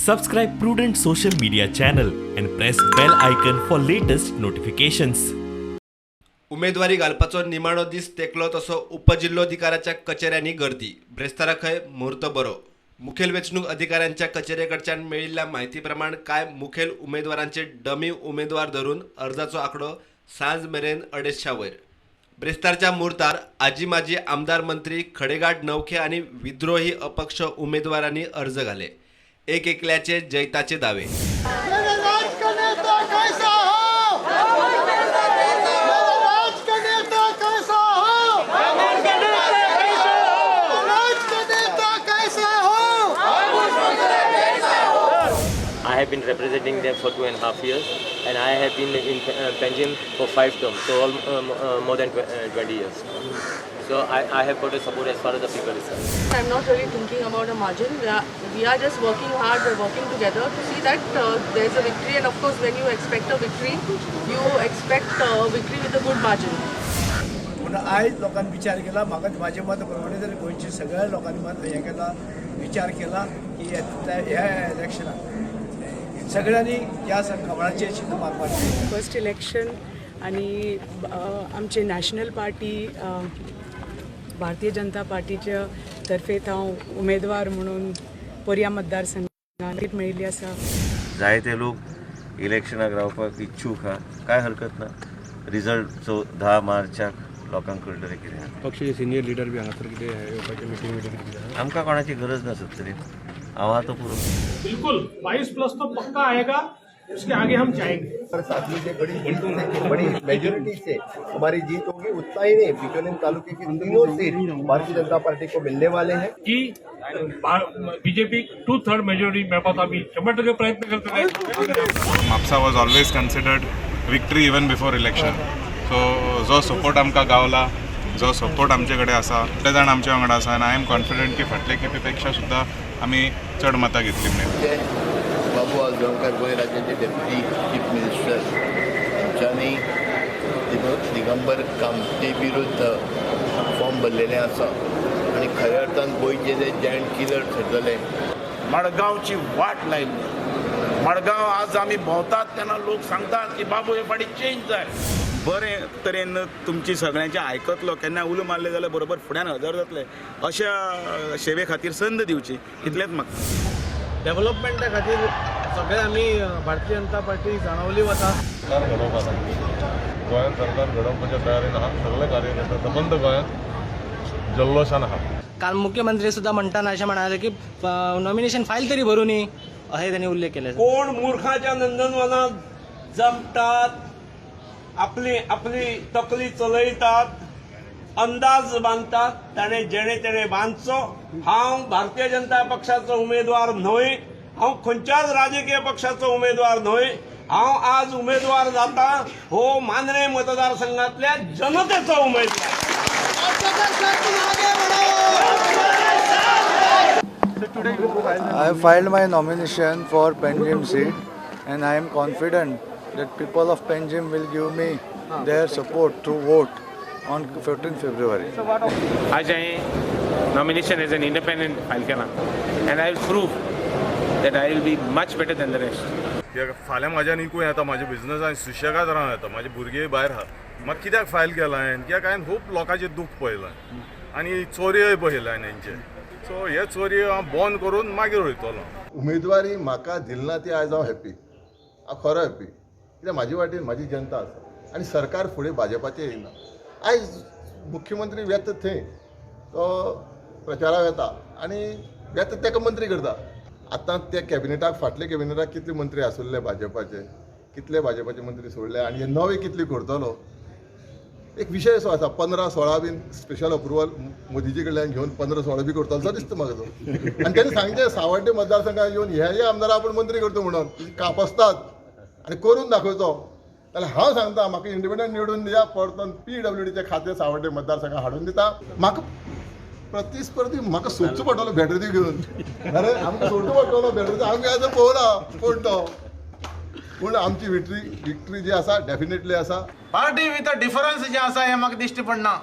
Subscribe Prudent Social Media channel and press bell icon for latest notifications. उमेदवारी घालपाचो निमाणो दीस तेंकलो तसो उपजिल्लोधिकाऱ्याच्या कचेऱ्यांनी गर्दी. ब्रेस्ताराकय म्हूर्त बरो. मुखेल वेंचणूक अधिकाऱ्यांच्या कचेरे कडच्यान मेळिल्ल्या म्हायती प्रमाण कांय मुखेल उमेदवारांचे डमी उमेदवार धरून अर्जाचो आंकडो सांज मेरेन 250 वयर. ब्रेस्तारच्या मुहूर्तार आजी माजी आमदार मंत्री खडेगांठ नवखे आनी विद्रोही अपक्ष उमेदवारांनी अर्ज घाले. एक एकल्याचे जैताचे दावे. मेरे राज का नेता कैसा हो, मेरे राज का नेता कैसा हो, मेरे राज का नेता कैसा हो. I have been representing them for 2.5 years, and I have been in Panjim for 5 terms, so more than 20 years. So I have got a support as far as the people is concerned. I'm not really thinking about a margin. We are just working hard, we're working together to see that there's a victory, and of course when you expect a victory, you expect a victory with a good margin. म्हणून आयज लोकांनी विचार केला, म्हाका म्हाजे मत प्रमाणे जर गोंयच्या सगळ्या लोकांनी मत हें केला, विचार केला की ह्या इलेक्शनाक सगळ्यांनी ह्या कमळाचेर चिन्न मारपाचें. फर्स्ट इलेक्शन आणि आमचे नॅशनल पार्टी भारतीय जनता पार्टीच्या तर्फे हांव उमेदवार म्हणून पर्या मतदारसंघात मेळिल्ली आसा. जायते लोक इलेक्शनाक रावपाक इच्छूक आहा, कांय हरकत ना. रिजल्ट 10 मार्चाक लोकांक कळटलें कितें आहा. पक्षाचे सिनियर लिडर बी हांगासर कितें येवपाचे मिटींग बिटींग कितें आहा? आमकां कोणाची गरज ना सत्तरीत, हांव आतां पुरो. बिल्कुल 22 प्लस तो पक्का आएगा, उसके आगे हम जाएंगे. पर साथ में से बड़ी जीत से, बड़ी मेजोरिटी से हमारी जीत होगी. उतना ही नहीं, बिचोलिम तालुके की तीनों सीट भारतीय जनता पार्टी को मिलने वाले हैं. की बीजेपी 2/3 मेजॉरिटी मेळपाचो आमी 100% प्रयत्न करतले. Mapsa was always considered victory even before election. So जो सपोर्ट आमकां गावला, जो सपोर्ट आमचे कडेन आसा, सगळे जाण आमच्या वांगडा आसा आनी I am confident की फाटले खेपे पेक्षा सुद्दां आमी चड मतां घेतली म्हणून. ते बाबू आजगांवकर, गोंय राज्याचे डेप्युटी चीफ मिनिस्टर, हांच्यांनी दिगंबर कामती विरुद्ध फॉर्म भरलेले आसा आनी खऱ्या अर्थान गोंयचे जे जायंट किलर ठरतले. मडगांवची वाट लायली. मडगांव आज आमी भोंवतात तेन्ना लोक सांगतात की बाबू, हे फाटी चेंज जाय. बरे तरेन तुमची सगळ्यांचे आयकतलो, केन्ना उलो मारले जाल्यार बरोबर फुड्यान हजर जातले, अशा सेवे खातीर संद दिवची, इतलेंच म्हाका. डेव्हलपमेंटा खातीर सगळे आमी भारतीय जनता पार्टी जाणवली वता. सरकार घडोवपाक, गोंयांत सरकार घडोवपाच्या तयारेन आहा. सगळे कार्यकर्ते सबंद गोंयांत जल्लोशान आहा. काल मुख्यमंत्री सुद्धा म्हणताना असे म्हणाले की नॉमिनेशन फाईल तरी भरून ये, असे त्यांनी उल्लेख केले. कोण मूर्खाच्या नंदनवनात जमतात, आपली आपली तकली चलयतात, अंदाज बांदतात, ताणें जेणे तेणे बांदचो. हांव भारतीय जनता पक्षाचो उमेदवार न्हय, हांव खंयच्याच राजकीय पक्षाचो उमेदवार न्हय. हांव आज उमेदवार जाता हो मांद्रें मतदारसंघातल्या जनतेचो उमेदवार. I have filed my nomination for Panjim seat and I am confident that people of Panjim will give me their support through vote on 14 February. आज हांवें nomination as an independent file केलां and I will prove that I will be much better than the rest. कित्याक फाल्यां म्हाज्यान इकूं येता, म्हाज्या बिजनसान सुशेगाद रावं येता, म्हाजे भुरगे भायर आहा. म्हाका कित्याक फायल केलां हांवें? कित्याक हांवें खूब लोकांचें दूख पळयलां आनी चोरयोय पळयला हांवें हेंचे. सो हे चोरयो हांव बंद करून मागीर वयतलो. उमेदवारी म्हाका दिली ना ती आयज हांव हॅप्पी, हांव खरो हॅप्पी, कित्याक म्हाजे वाटेन म्हाजी जनता आसा आनी सरकार फुडें भाजपाचें येयना. आयज मुख्यमंत्री वेता थंय तो प्रचाराक वेता आनी वेता ताका मंत्री करता. आतां त्या कॅबिनेटाक, फाटल्या कॅबिनेटाक कितले मंत्री आसुल्ले भाजपाचे, कितले भाजपाचे मंत्री सोडले आनी हे नवे कितले करतलो, एक विशय असो आसा. 15-16 बीन स्पेशल अप्रुवल मोदीजी कडल्यान घेवन 15-16 बी करतलो असो दिसता म्हाका तो. आनी तेणें सांगचें, सावड्डे मतदारसंघात येवन हे हे आमदार आपूण मंत्री करता म्हणून कापसतात आनी करून दाखयचो जाल्यार हांव सांगता, म्हाका इंडिपेंडंट निवडून दिया, परतून पीडब्ल्यूडीचें खातें सावड्डे मतदारसंघात हाडून दिता. म्हाका प्रतिस्पर्धी म्हाका सोदचो पडटलो बॅटरी घेवन, अरे आमकां सोदचो पडटलो बॅटरी, आमकां आतां पळोवना कोण तो. पूण आमची विक्ट्री जी आसा डेफिनेटली आसा. पार्टी विथ अ डिफरन्स जे आसा हें म्हाका दिश्टी पडना.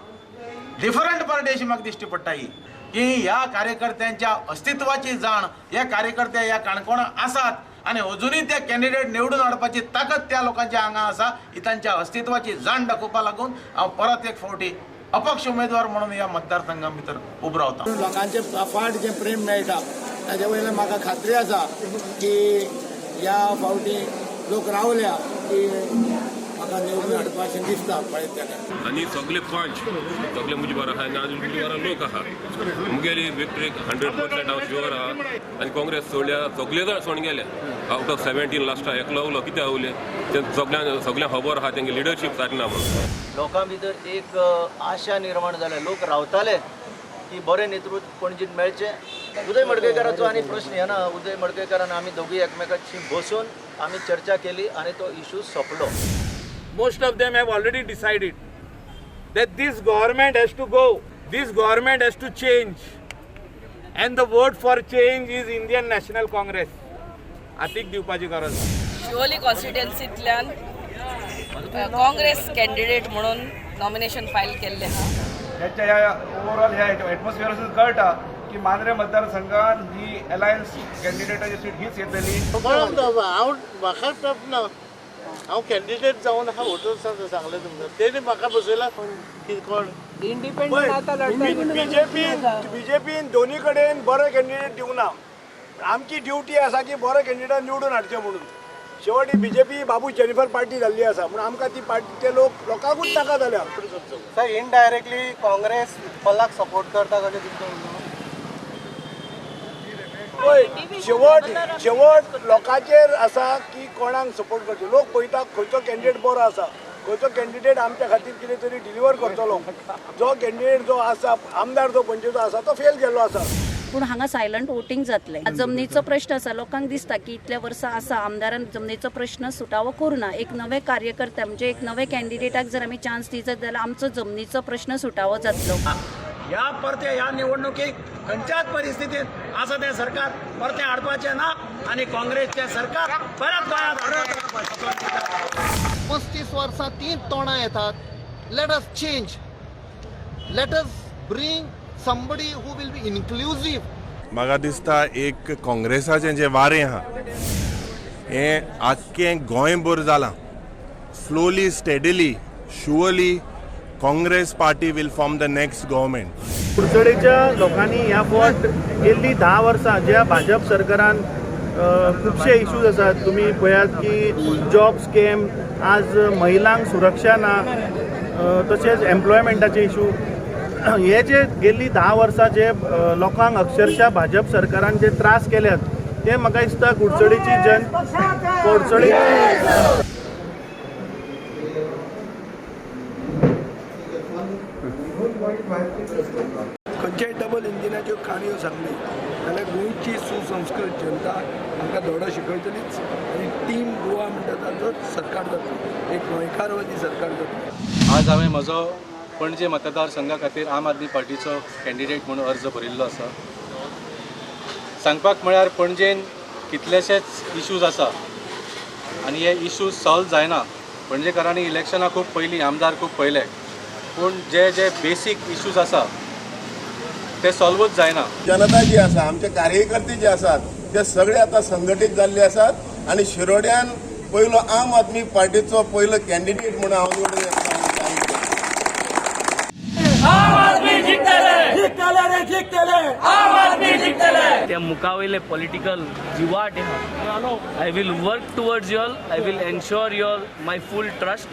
डिफरंट पार्टी अशी म्हाका दिश्टी पडटा ही. की ह्या कार्यकर्त्यांच्या अस्तित्वाची जाण हे कार्यकर्ते ह्या काणकोणां आसात आनी अजुनूय ते कॅन्डिडेट निवडून हाडपाची ताकद त्या लोकांच्या आंगा आसा. ही तांच्या अस्तित्वाची जाण दाखोवपा लागून हांव परत एक फावटी अपक्ष उमेदवार म्हणून ह्या मतदारसंघा भितर उबो रावता. लोकांचे अफाट जें प्रेम मेळटा ताजे वयल्यान म्हाका खात्री आसा की ह्या फावटी लोक रावल्या की म्हाका निवडून हाडपाचें दिसता पळयत. आनी सगळे पंच सगळे म्हजे बरो आहा आनी म्हजे बरो लोक आहा. मुगेली विक्टरी 100% हांव शुअर आहा. आनी काँग्रेस सोडल्या सगळे जाण सोडून गेले. आवट ऑफ 17 लास्टा एकलो उरलो. कित्याक उरले ते सगळ्यांक सगळ्यांक खबर आहा तेंगे लिडरशीप सारकी ना म्हणून. लोकां भितर एक आशा निर्माण जाल्या. लोक रावताले की बरें नेतृत्व पणजीत मेळचें. उदय मडकयकाराचो आनी प्रश्न येना. उदय मडकयकारान आमी दोगूय एकमेकांशी बसून आमी चर्चा केली आनी तो इशू सोंपलो. Most of them have already decided that this government has to go, this government has to change, and the vote for change is Indian National Congress. आतीक दिवपाची गरज. शिवोली कॉन्स्टिट्युएन्सींतल्यान काँग्रेस कॅन्डिडेट म्हणून नॉमिनेशन फायल केल्लें आहा. ह्याच्या ह्या ओवरऑल ह्या एटमॉस्फियरासून कळटा की मांद्रे मतदारसंघान ही अलायन्स कॅन्डिडेटाची सीट हीच येतली. हांव म्हाका टफ ना, हांव कॅन्डिडेट जावन आहा वोटर्सान सांगलें तुमकां, तेणी म्हाका बसयला कोण इंडिपेंडंट. बीजेपीन दोन्ही कडेन बरो कॅन्डिडेट दिवना. आमची ड्युटी आसा की बरो कॅन्डिडेट निवडून हाडचे म्हणून. शेवटी बीजेपी बाबू जेनिफर पार्टी जाल्ली आसा म्हणून आमकां ती पार्टी ते लोक लोकांकूच नाका जाल्या. सर इनडायरेक्टली काँग्रेस पलाक सपोर्ट करता कशें दिसता? पळय शेवट शेवट लोकांचेर आसा की कोणाक सपोर्ट करचो. लोक पळयता खंयचो कॅन्डिडेट बरो आसा, खंयचो कॅन्डिडेट आमच्या खातीर कितें तरी डिलिव्हर करतलो. जो कॅन्डिडेट जो आसा आमदार जो पणजेचो आसा तो फेल गेल्लो आसा. पूण हांगा सायलंट वोटींग जातलें. जमनीचो प्रश्न आसा, लोकांक दिसता की इतल्या वर्सां आसा आमदारान जमनीचो प्रश्न सुटावो करूना. एक नवे कार्यकर्ते म्हणजे एक नवे कॅन्डिडेटाक जर आमी चान्स दित जाल्यार आमचो जमनीचो प्रश्न सुटावो जातलो. ह्या परते ह्या निवडणुकीक खंयच्याच परिस्थितीत आसा तें सरकार परतें हाडपाचें ना आनी काँग्रेसचें सरकार परत गोंयांत हाडपाचें. 35 वर्सां तीं तोंडां येतात. Let us change, let us bring somebody who will be inclusive. म्हाका दिसता एक काँग्रेसाचें जें वारें आहा हें आख्खें गोंयभर जालां. Slowly steadily surely Congress party will form the next government. कुडचडेच्या लोकांनी ह्या फावट गेल्ली 10 वर्सां ज्या भाजप सरकारान खुबशे इश्यूज आसात, तुमी पळयात की जॉब स्कॅम, आज महिलांक सुरक्षा ना, तशेंच एम्प्लॉयमेंटाचे इशू, हे जे गेल्ली 10 वर्सां जे लोकांक अक्षरशः भाजप सरकारान जे त्रास केल्यात ते म्हाका दिसता कुडचडेची जन कुडचडे खंयच्याय डबल इंजिनाच्यो काणयो सांगली जाल्यार गोंयची सुसंस्कृत जनता आमकां धडो शिकयतलीच आनी टीम गोवा म्हणटा ताचोच सरकार जातलो, एक गोंयकारवादी सरकार जातलो. आज हांवें म्हजो पणजे मतदारसंघा खातीर आम आदमी पार्टीचो कॅन्डिडेट म्हणून अर्ज भरिल्लो आसा. सांगपाक म्हळ्यार पणजेन कितलेशेच इश्यूज आसा आनी हे इश्यूज सॉल्व जायना. पणजेकारांनी इलेक्शनां खूब पयलीं, आमदार खूब पयले, पूण जे जे बेसीक इश्यूज आसा ते सॉल्वूच जायना. जनता जी आसा, आमचे कार्यकर्ते जे आसात ते सगळे आतां संघटीत जाल्ले आसात आनी शिरोड्यान पयलो आम आदमी पार्टीचो पयलो कॅन्डिडेट म्हणून हांव निवडून येतलो. त्या मुखावयले पॉलिटिकल जी वाट आहा, I will work towards you all, I will ensure your my full trust.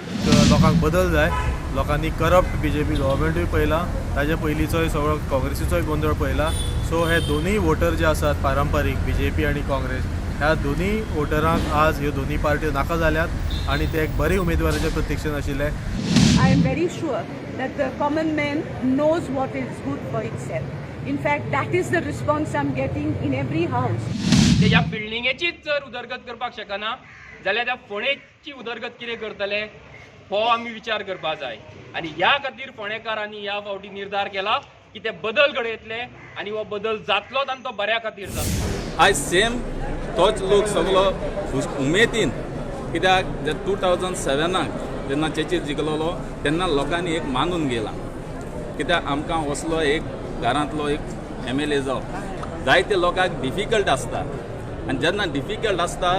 लोकांक बदल जाय, लोकांनी करप्ट बीजेपी गव्हर्मेंटूय पळयला, ताजे पयलींचोय सगळो काँग्रेसीचोय गोंदळ पळयला. सो हे दोनूय वोटर जे आसात पारंपारीक बीजेपी आनी काँग्रेस, ह्या दोनूय वोटरांक आज ह्यो दोनूय पार्ट्यो नाका जाल्यात आनी ते एक बरे उमेदवाराचे प्रत्यक्षेन आशिल्ले. I am very sure that the common man knows what is good for itself. In fact, that is the response I'm getting in every house. त्या बिल्डिंगेचीच जर उदरगत करपाक शकना जाल्यार त्या फोंडेची उदरगत कितें करतले हो आमी विचार करपाक जाय. आनी ह्या खातीर फोंडेकारांनी ह्या फावटी निर्धार केला की ते बदल घडयतले आनी हो बदल जातलोच आनी तो बऱ्या खातीर जातलो. आयज सेम तोच लोक सगलो उमेदीन, कित्याक 2007 जेन्ना चेचीर जिखलेलो तेन्ना लोकांनी एक मानून गेला, कित्याक आमकां असलो एक घरांतलो एक MLA जावं जायते लोकांक डिफिकल्ट आसता आनी जेन्ना डिफिकल्ट आसता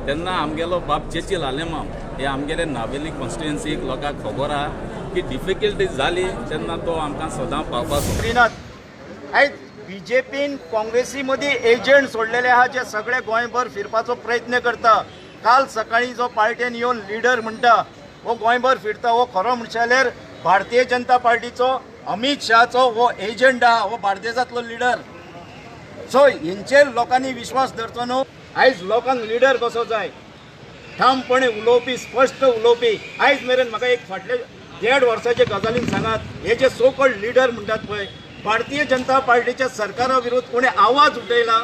तेन्ना आमगेलो बाब चेचील आलेमांव हे आमगेले नावेली कॉन्स्टिट्युएन्सीक लोकांक खबर आहा की डिफिकल्टी जाली तेन्ना तो आमकां सदां पावपाचो. श्रीनाथ, आयज बीजेपीन काँग्रेसी मदीं एजंट सोडलेले आहा जे सगळे गोंयभर फिरपाचो प्रयत्न करता. काल सकाळी जो पार्टेन येवन लिडर म्हणटा हो गोंयभर फिरता, हो खरो म्हणशे जाल्यार भारतीय जनता पार्टीचो अमित शहाचो हो एजंट आहा, हो बार्देजांतलो लिडर. सो हेंचेर लोकांनी विश्वास धरचो न्हू. आयज लोकांक लिडर कसो जाय, ठामपणे उलोवपी, स्पश्ट उलोवपी. आयज मेरेन म्हाका एक फाटले 1.5 वर्साचे गजालीन सांगात, हे जे सो कॉल्ड लिडर म्हणटात पळय, भारतीय जनता पार्टीच्या सरकारा विरुद्ध कोणी आवाज उठयला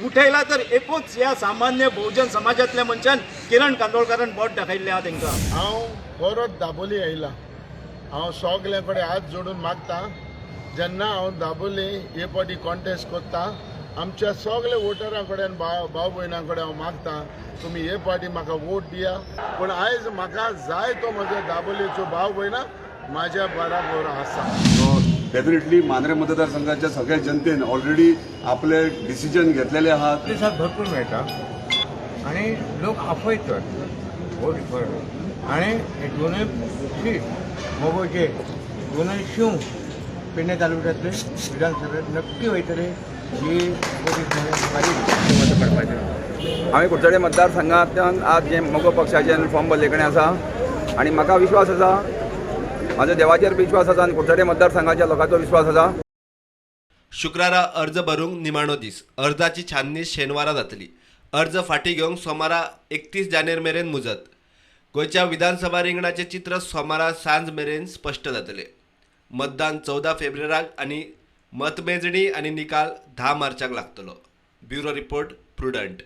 उठयला तर एकूच ह्या सामान्य बहुजन समाजातल्या मनशान किरण कांदोळकारान बोट दाखयल्लें आहा तेंकां. हांव परत दाबोली आयला. हांव सगल्या कडेन हात जोडून मागता, जेन्ना हांव दाबोली हे फावटी कॉन्टेस्ट करता आमच्या सगल्या वोटरां कडेन भाव भयणां कडेन हांव मागता तुमी हे फावटी म्हाका वोट दिया. पूण आयज म्हाका जाय तो म्हज्या दाबोलीचो भाव भयणां म्हाज्या बराबर आसा. डेफिनेटली मांद्रे मतदारसंघाच्या सगळ्या जनतेन ऑलरेडी आपले डिसिजन घेतलेले आहात. प्रतिसाद भरपूर मेळटा आनी लोक आपयतात वोट आनी हे दोनूय सीट मगोचे दोनूय शिव पेडणे तालुक्यांतले विधानसभेत नक्की वयतले ही पडपाचें. हांवें कुडचडे मतदारसंघांतल्यान आज जे मगो पक्षाचे फॉर्म भरले कडेन आसा आनी म्हाका विश्वास आसा, म्हाजो देवाचेर विश्वास आसा आनी कुडचडे मतदारसंघाच्या लोकांचो विश्वास आसा. शुक्रारा अर्ज भरूंक निमाणो दीस. अर्जाची छाननी शेनवारा जातली. अर्ज फाटीं घेवंक सोमारा 31 जानेर मेरेन मुजत. गोंयच्या विधानसभा रिंगणाचें चित्र सोमारा सांज मेरेन स्पश्ट जातलें. मतदान 14 फेब्रुवाराक आनी मतमेजणी आनी निकाल 10 मार्चाक लागतलो. Bureau report, Prudent.